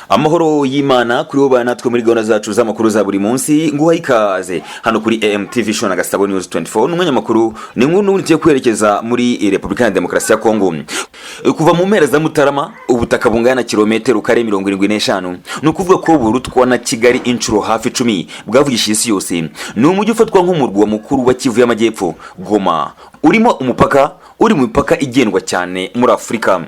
Amahoro y'Imana kuri bo natwe muri gahunda zacu z'amakuru za buri munsi. Nguha ikaze hano kuri AMTV Show na Gasabo News 24. N'umwanya makuru ni nkuru n'ubundi tugiye kwerekeza muri Repubulika ya Demokarasi ya Kongo. Kuva mu mpera za Mutarama, ubutaka bungana na kilometero kare 75, ni ukuvuga ko burutwa na Kigali inshuro hafi 10, bwavugishije isi yose. Ni umujyi ufatwa nk'umurwa mukuru wa Kivu y'Amajyepfo, Goma, urimo umupaka uri mu mipaka igendwa cyane muri Afurika.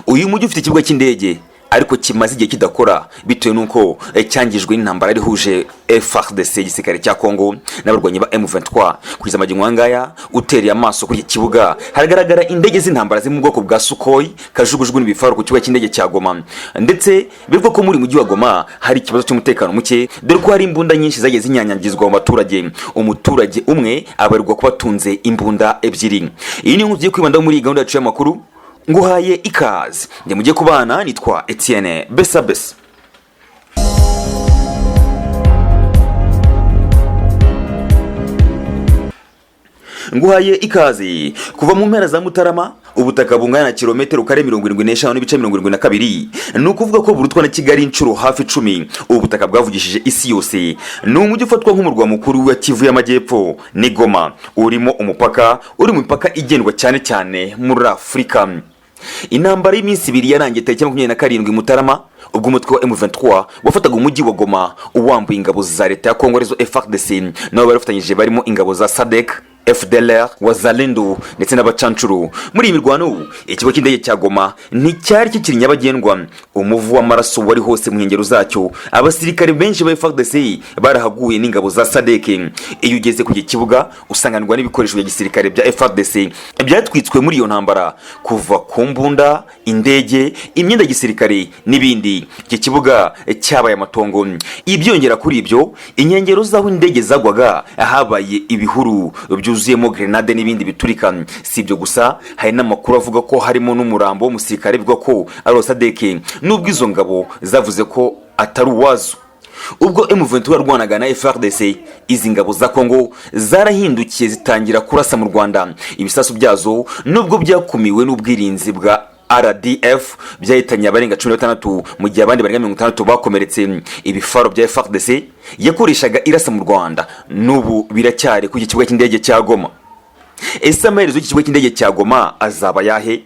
Uyu mujyi ufite ikibuga cy'indege, ariko kimaze igihe kidakora bitewe n'uko cyangijwe n'intambara ihuje FARDC, igisirikare cya Congo, n'abarwanyi ba M23. Kugeza magingo aya ngaya, utereye amaso kuri iki kibuga, haragaragara indege z'intambara ziri mu bwoko bwa Sukhoi, kajugujugu n'ibifaru ku kibuga cy'indege cya Goma. Ndetse bivugwa ko muri mujyi wa Goma hari ikibazo cy'umutekano muke, dore ko hari imbunda nyinshi zagiye zinyanyagizwa mu baturage. Umuturage umwe abarirwa kuba atunze imbunda ebyiri. Iyi ni inkuru tugiye kwibandaho muri iyi gahunda yacu y'amakuru. Nguhaye ikaze, njye mujye kubana nitwa Etienne Besa Besa. Nguhaye ikaze. Kuva mu mpera za Mutarama, ubutaka bungana na kilometero kare 75.72, ni ukuvuga ko burutwa na Kigali inshuro hafi 10, ubu butaka bwavugishije isi yose. Ni umujyi ufatwa nk'umurwa mukuru wa Kivu y'Amajyepfo, ni Goma, urimo umupaka uri mu mipaka igendwa cyane cyane muri Afurika. Intambara y'iminsi 2 yarangiye tariki 27 Mutarama, ubwo umutwe wa M23 wafataga umujyi wa Goma uwambuye ingabo za leta ya Kongo, arizo FARDC, nabo bari bafatanyije barimo ingabo za SADC, FDLR, Wazalendo ndetse n'abacancuro. Muri iyi mirwano, ikigo cy'indege cya Goma nticyari kikiri nyabagendwa. Umuvu w'amaraso wari hose mu nkengero zacyo. Abasirikare benshi ba FARDC barahaguye n'ingabo za SADC. Iyo ugeze ku kibuga, usanganirwa n'ibikoresho bya gisirikare bya FARDC byatwitswe muri iyo ntambara, kuva ku mbunda, indege, imyenda ya gisirikare n'ibindi. Iki kibuga cyabaye amatongo. Ibyongera kuri ibyo, inkengero z'aho indege zagwaga habaye ibihuru byuzuyemo grenade n'ibindi biturika. Si ibyo gusa, hari n'amakuru avuga ko harimo n'umurambo w'umusirikare bivugwa ko ari uwa SADC, nubwo izo ngabo zavuze ko atari uwazo. Ubwo M23 yarwanaga na FARDC, izi ngabo za Kongo zarahindukiye zitangira kurasa mu Rwanda. Ibisasu byazo, nubwo byakumiwe n'ubwirinzi bwa RDF, byahitanye abarenga 16, mu gihe abandi barenga 60 bakomeretse. Ibifaro bya FARDC yakoreshaga irasa mu Rwanda n'ubu biracyari ku kibuga cy'indege cya Goma. Ese amaherezo y'ikibuga cy'indege cya Goma azaba yahe?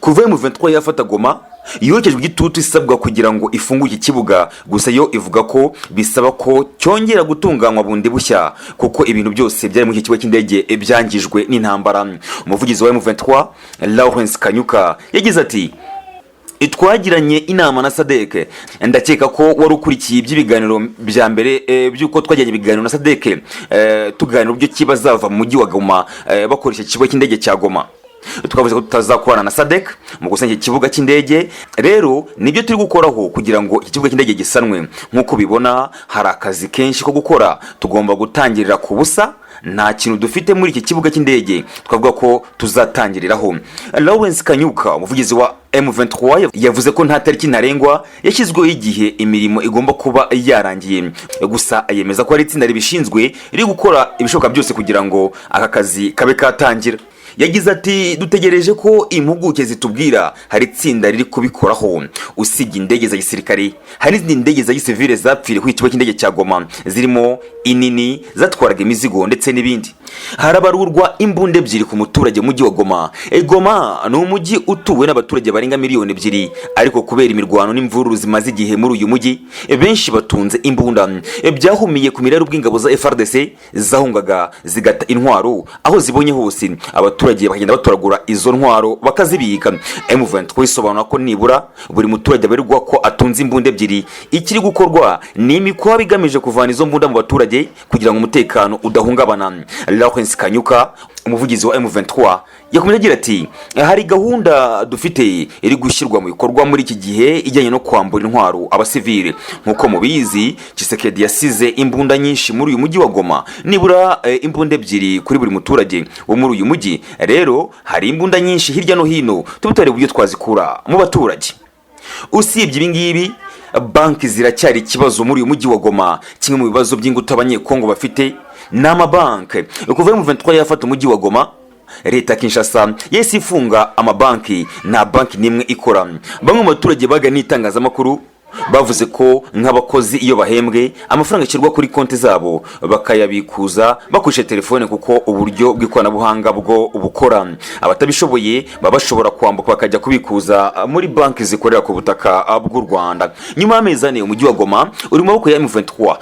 Kuva M23 yafata Goma, yokejwe igitutu isabwa kugira ngo ifungure iki kibuga. Gusa yo ivuga ko bisaba ko cyongera gutunganywa bundi bushya, kuko ibintu byose byari muri iki kibuga cy'indege byangijwe n'intambara. Umuvugizi wa M23, Lawrence Kanyuka, yagize ati: "Twagiranye inama na SADC. Ndakeka ko wari ukurikiye iby'ibiganiro bya mbere by'uko twagiranye ibiganiro na SADC, tuganira uburyo ki bazava mu mujyi wa Goma bakoresha ikibuga cy'indege cya Goma. Twavuze ko tutazakorana na SADC mu gusenya iki kibuga cy'indege. Rero nibyo turi gukoraho kugira ngo iki kibuga cy'indege gisanwe. Nk'uko bibona, hari akazi kenshi ko gukora. Tugomba gutangirira ku busa. Nta kintu dufite muri iki kibuga cy'indege twavuga ko tuzatangiriraho." Lawrence Kanyuka, umuvugizi wa M23, yavuze ko nta tariki ntarengwa yashyizweho igihe imirimo igomba kuba yarangiye. Gusa yemeza ko hari itsinda ribishinzwe riri gukora ibishoboka byose kugira ngo aka kazi kabe katangira. Yagize ati: "Dutegereje ko impuguke zitubwira. Hari itsinda riri kubikoraho." Usibye indege za gisirikare, hari n'izindi ndege za gisivile zapfiriye kuri ikibuga cy'indege cya Goma, zirimo inini zatwaraga imizigo ndetse n'ibindi. Harabarurwa imbunda ebyiri ku muturage mu mujyi wa Goma. Goma ni umujyi utuwe n'abaturage barenga miliyoni 2, ariko kubera imirwano n'imvururu zimaze igihe muri uyu mujyi, benshi batunze imbunda. Byahumiye ku mirari ubwo ingabo za FARDC zahungaga zigata intwaro aho zibonye hose, abaturage bakagenda batoragura izo ntwaro bakazibika. M23 isobanura ko nibura buri muturage abarirwa ko atunze imbunda ebyiri. Ikiri gukorwa ni imikwabo igamije kuvana izo mbunda mu baturage kugira ngo umutekano udahungabana. Lawrence Kanyuka, umuvugizi wa M23, yakomeje agira ati: "Hari gahunda dufite iri gushyirwa mu bikorwa muri iki gihe ijyanye no kwambura intwaro abasivile. Nk'uko mubizi, Tshisekedi yasize imbunda nyinshi muri uyu mujyi wa Goma, nibura imbunda ebyiri kuri buri muturage wo muri uyu mujyi. Rero hari imbunda nyinshi hirya no hino, tuba tureba uburyo twazikura mu baturage." Usibye ibi ngibi, banki ziracyari ikibazo muri uyu mujyi wa Goma. Kimwe mu bibazo by'ingutu Abanyekongo bafite ni amabanki. Kuva M23 yafata umujyi wa Goma, Leta ya Kinshasa yahise ifunga amabanki, nta banki n'imwe ikora. Bamwe mu baturage bagana itangazamakuru bavuze ko nk'abakozi iyo bahembwe, amafaranga ashyirwa kuri konti zabo bakayabikuza bakoresheje telefone, kuko uburyo bw'ikoranabuhanga bwo bukora. Abatabishoboye baba bashobora kwambuka bakajya kubikuza muri banki zikorera ku butaka bw'u Rwanda. Nyuma y'amezi 4 umujyi wa Goma uri mu maboko ya M23,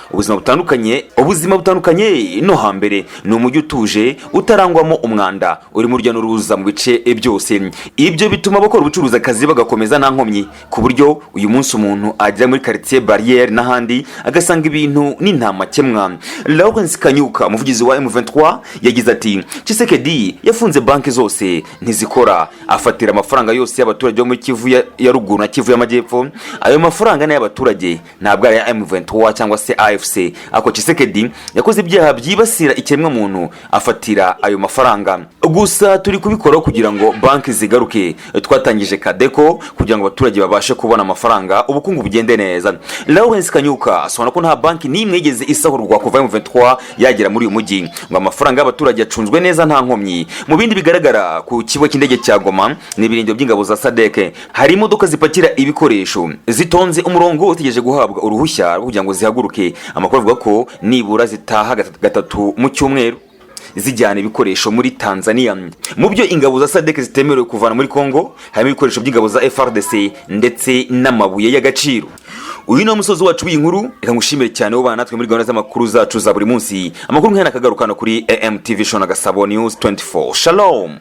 ubuzima butandukanye no hambere. Ni umujyi utuje, utarangwamo umwanda, urimo urujya n'uruza mu bice byose. Ibyo bituma abakora ubucuruzi akazi bagakomeza nta nkomyi, ku buryo uyu munsi umuntu agera muri quartier Barrière n'ahandi agasanga ibintu ni nta makemwa. Lawrence Kanyuka, umuvugizi wa M23, yagize ati: "Tshisekedi yafunze banki zose, ntizikora, afatira amafaranga yose y'abaturage bo muri Kivu ya Ruguru na Kivu y'Amajyepfo. Ayo mafaranga ni ay'abaturage, ntabwo ari aya M23 cyangwa se AFC. Ako Tshisekedi yakoze ibyaha byibasira ikiremwamuntu, afatira ayo mafaranga. Gusa turi kubikoraho kugira ngo banki zigaruke. Twatangije Cadeco kugira ngo abaturage babashe kubona amafaranga, ubukungu bugende neza." Lawrence Kanyuka asobanura ko nta banki n'imwe yigeze isahurwa kuva M23 yagera muri uyu mujyi, ngo amafaranga y'abaturage acunzwe neza nta nkomyi. Mu bindi bigaragara ku kigo cy'indege cya Goma ni ibirindiro by'ingabo za SADC. Hari imodoka zipakira ibikoresho zitonze umurongo, utegereje guhabwa uruhushya rwo kugira ngo zihaguruke. Amakuru avuga ko nibura zitaha gatatu mu cyumweru, zijyana ibikoresho muri Tanzania. Mu byo ingabo za SADC zitemerewe kuvana muri Congo harimo ibikoresho by'ingabo za FARDC ndetse n'amabuye y'agaciro. Uyu ni umusozi wacu w'iyi nkuru. Reka ngushimire cyane ubana natwe muri gahunda z'amakuru zacu za buri munsi. Amakuru nk'aya nakagaruka hano kuri AMTV Show na Gasabo News 24. Shalom.